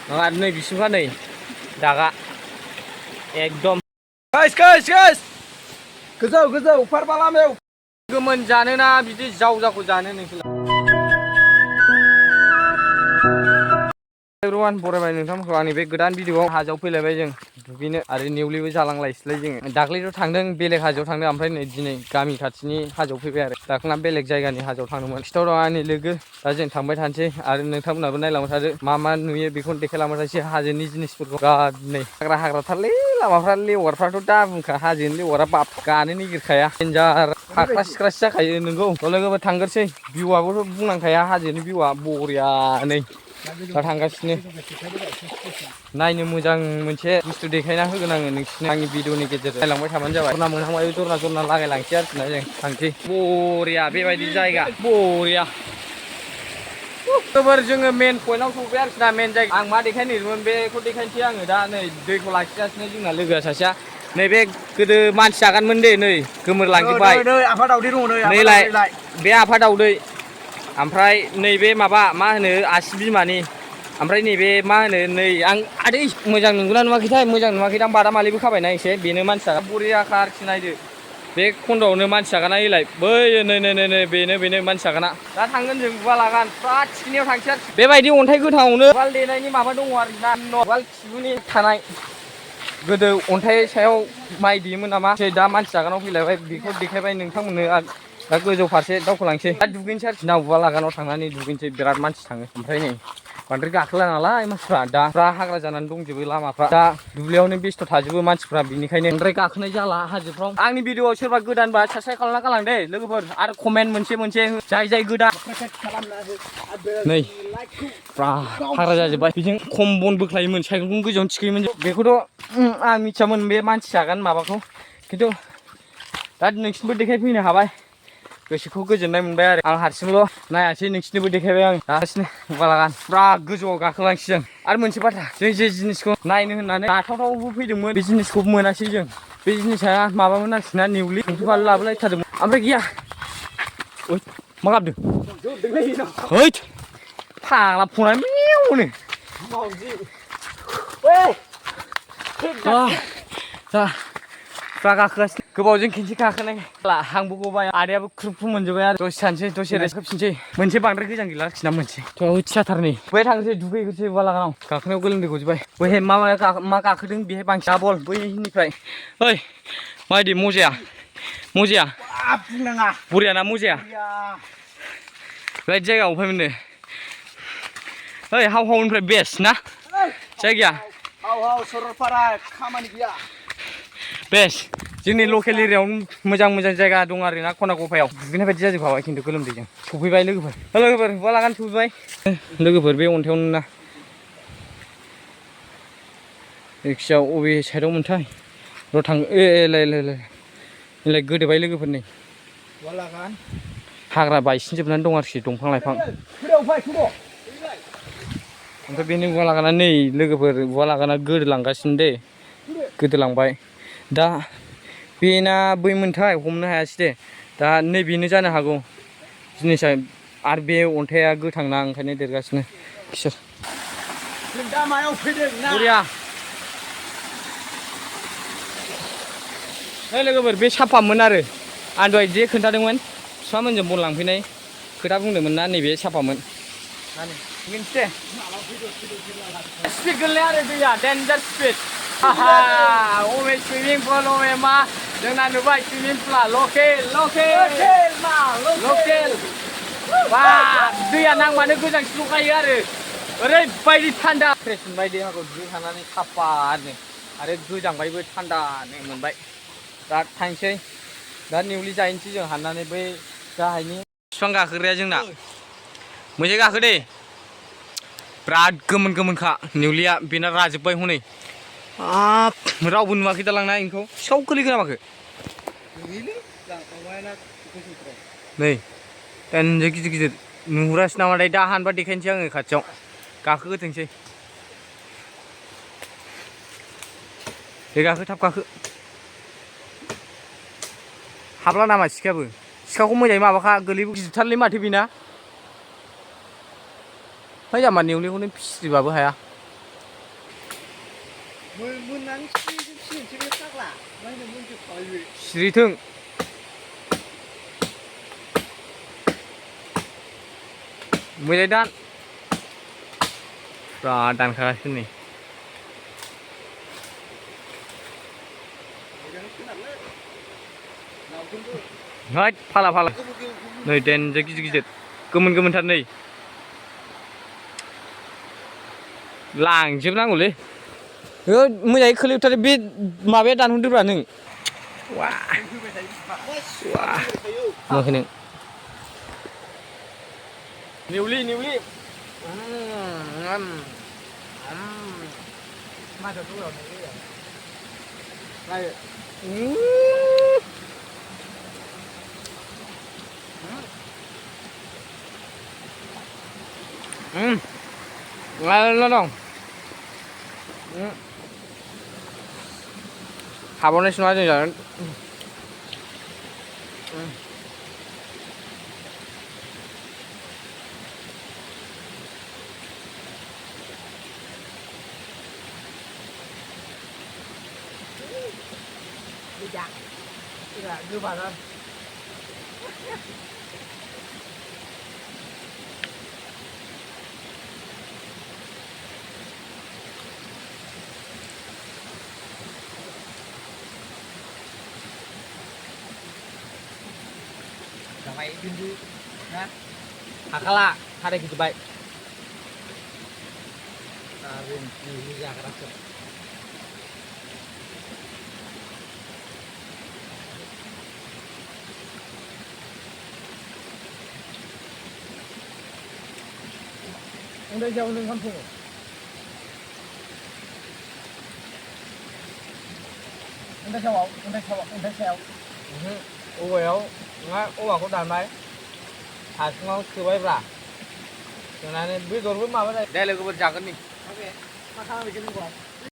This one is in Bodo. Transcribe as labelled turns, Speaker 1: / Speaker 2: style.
Speaker 1: आरो नै बिसिमखा नै दागा एकदम गाइस गोजौ फारबा लामायाव गोमोन जानोना बिदि जावजाखौ जानो नोंसोर एभ्रिवान बरायबाय नोंथांमोनखौ आंनि बे गोदान भिडिअआव हाजोआव फैलायबाय जों दुगैनो आरो नेवलिबो जालांलायसैलाय जोङो दाख्लैथ' थांदों बेलेग हाजोआव थांदों ओमफ्राय नै दिनै गामि खाथिनि हाजोआव फैबाय आरो दाख्लैना बेलेग जायगानि हाजोआव थांदोंमोन खिथाव दं आंनि लोगो दा जों थांबाय थानोसै आरो नोंथांमोनाबो नायलांबाय थादो मा नुयो बेखौनो देखायलांबाय थानोसै हाजोनि जिनिसफोरखौ बिराद नै हाग्रा थारलै लामाफ्रा लेवारफ्राथ' दा बुंखा हाजोनि लेवारा बाब गानो नागिरखाया देन्जार फाख्रा सिख्रासो जाखायो नोंगौ लोगोफोर थांग्रोसै भिउआबोथ' बुंनांखाया हाजोनि भिउआ बरिया नै दा थांगासिनो नायनो मोजां मोनसे बुस्थु देखायना होगोन आङो नोंसिनो आंनि भिडिअनि गेजेरजों नायलांबाय थाबानो जाबाय जरना मोनहांबाय जरना लागायलांसै आरोना जों थांसै बरिया बेबायदि जायगा बरिया जोङो मेन पइन्टआव सफैबाय आरोखि ना मेन जायगा आं मा देखायनो नागिरदोंमोन बेखौ देखायनोसै आङो दा नै दैखौ लाखिगासिनो जोंना लोगोआ सासेया नैबे गोदो मानसि जागानमोन दे नै गोमोरलांजोब्बाय नैलाय बे आफा दावदै ओमफ्राय नैबे माबा मा होनो आसि बिमानि ओमफ्राय नैबे मा होनो नै आं आदै मोजां नुगोना नुवाखैथाय मोजां नुवाखैदां बादामालिबो खाबायना एसे बेनो मानसि जागोन बरियाखा आरोखि नायदो बे खन्द'आवनो मानसि जागाना एलाय बै नै बेनो मानसि जागाना दा थांगोन जों उवाल आगान फुरा थिखिनियाव थांसै आरोखि बेबायदि अन्थाइ गोथाङावनो उवाल देनायनि माबा दङ आरोखि ना उवाल खिबुनि थानाय गोदो अन्थाइ सायाव माइ देयोमोन नामा दा मानसि जागानाव फैलायबाय बेखौ देखायबाय नोंथांमोननो दा गोजौ फारसे दावखोलांसै दा दुगैनोसै आरोखि ना उवाल आगानाव थांनानै दुगैनोसै बिराद मानसि थाङो ओमफ्राय नै बांद्राय गाखोला नालाय मानसिफ्रा दा फुरा हाग्रा जानानै दंजोबो लामाफ्रा दा दुब्लियावनो बेस्थ' थाजोबो मानसिफ्रा बिनिखायनो बांद्राय गाखोनाय जाला हाजोफ्राव आंनि भिडिअआव सोरबा गोदानबा साबसक्राइब खालामना गालां दे लोगोफोर आरो कमेन्ट मोनसे जाय गोदान नै फुरा हाग्रा जाजोब्बाय बेजों खम बन बोख्लायोमोन साइकेलखौ गोजौआवनो थिखोयोमोन बेखौथ' आं मिथियामोन बे मानसि जागोन माबाखौ खिन्थु दा नोंसिनिबो देखायफैनो हाबाय गोसोखौ गोजोननाय मोनबाय आरो आं हारसिंल' नायासै नोंसिनोबो देखायबाय आं दासिनो बालागान फुरा गोजौआव गाखोलांसै जों आरो मोनसे बाथ्रा जों जे जिनिसखौ नायनो होननानै जाथावथावबो फैदोंमोन बे जिनिसखौ मोनासै जों बे जिनिसा माबामोन आरोखि ना नेवलि संख्रि बानलु लाबोलायथारदोंमोन ओमफ्राय गैया मा गाबदों हैद फाग्ला फनानै मेवनो फुरा गाखोगासिनो गोबावजों खेनसे गाखोनाय आंबो गबाय आदायाबो ख्रुब मोनजोब्बाय आरो दसे सानसै दसे रेस्ट होफिनसै मोनसे बांद्राय गोजान गैला आरोखि ना मोनसे थियाथारनि बै थांसै दुगैग्रोसै बालागानाव गाखोनायाव गोलोमदै गजोबबाय बैहाय मा गाखोदों बेहाय बांसिन डाबल बैनिफ्राय ओइ माबायदि मजाया बुंनाङा बरियाना मजाया बेबायदि जायगायाव अबहाय मोननो ओइ हावनिफ्राय बेस्ट ना जायगाया हाव सरलपारा खामानि गैया बेस्ट जोंनि लकेल एरियायाव मोजां जायगा दं आरो ना खना गफायाव दुगैनाय बायदि जाजोबखाबाय खिन्थु गोलोमदैजों सफैबाय लोगोफोर बालागान सफैबाय लोगोफोर बे अन्थायावनो ना जायखिजाया अबे साइडआव मोनथाय र' थां एलाय गोदोबाय लोगोफोर नै हाग्रा बायसिनजोबनानै दं आरोखि दंफां लाइफां ओमफ्राय बेनि बालागाना नै लोगोफोर बालागाना गोदोलांगासिनो दे गोदोलांबाय दा बेना बै मोनथाय हमनो हायासै दे दा नैबेनो जानो हागौ जिनिसा आरो बे अन्थाइआ गोथांना ओंखायनो देरगासिनो बिसोर दा मायाव फैदों ना बरिया नै लोगोफोर बे साफामोन आरो आं दहाय जे खोन्थादोंमोन बिफामोनजों बन लांफैनाय खोथा बुंदोंमोन ना नैबे साफामोन मिन्थिदे स्पिड गोलैनाय आरो दैया डेन्जार स्पिड अबे सुइमिं पुल अबे मा जोंना नुबाय सुइमिं पुला लकेल बा दैया नांबानो गोजांस्रिवखायो आरो ओरैबायदि थान्दा फ्रेस मोनबाय देहाखौ दुगैखांनानै साफानो आरो गोजांबायबो थान्दानो मोनबाय दा थांसै दा नेवलि जाहैनोसै जों हाननानै बै गाहायनि बिफां गाखोग्राया जोंना मोजाङै गाखो दे बिराद गोमोनखा नेवलिया बेना राजोब्बाय हनै रावबो नुवाखै दा लांना इनखौ सिखाव गोलैगोन ना माखो नै दानजे गिदिर नुहुरासै नामाथाय दा हानबा देखायनोसै आङो खाथियाव गाखोग्रोथोंसै दे गाखो थाब गाखो हाबला नामा सिखाखौ मोजाङै माबाखा गोलैबो गिदिरथारलै माथो बेना है जाम्बा नेवलिखौनो फिसिबाबो हाया सिरिथों मोजाङै दान फुरा दानखागासिनो नै हाय फाला फाला नै देनजा गिदिर गिदिर गोमोन गोमोनथार नै लांजोबनांगौलै मोजाङै खोलैथारो बे माबाया दानहरदोब्रा नों वा वा नुवाखै नों नेवलि नेवलि Lo dong. Habonnya semua aja jangan. Tidak. Tidak, gimana? Mày đi đi nhá. Hakala, ada gitu baik. Tarin ini ya kerasa. Udah jauh dengan kampung. Udah jauh. Ủa ngã ủa có đàn máy à ngon cứ bay vào cho nên biết rồi mới mà đây là cái vật chặt cái này. Ok, mà sao mình chưa đi qua.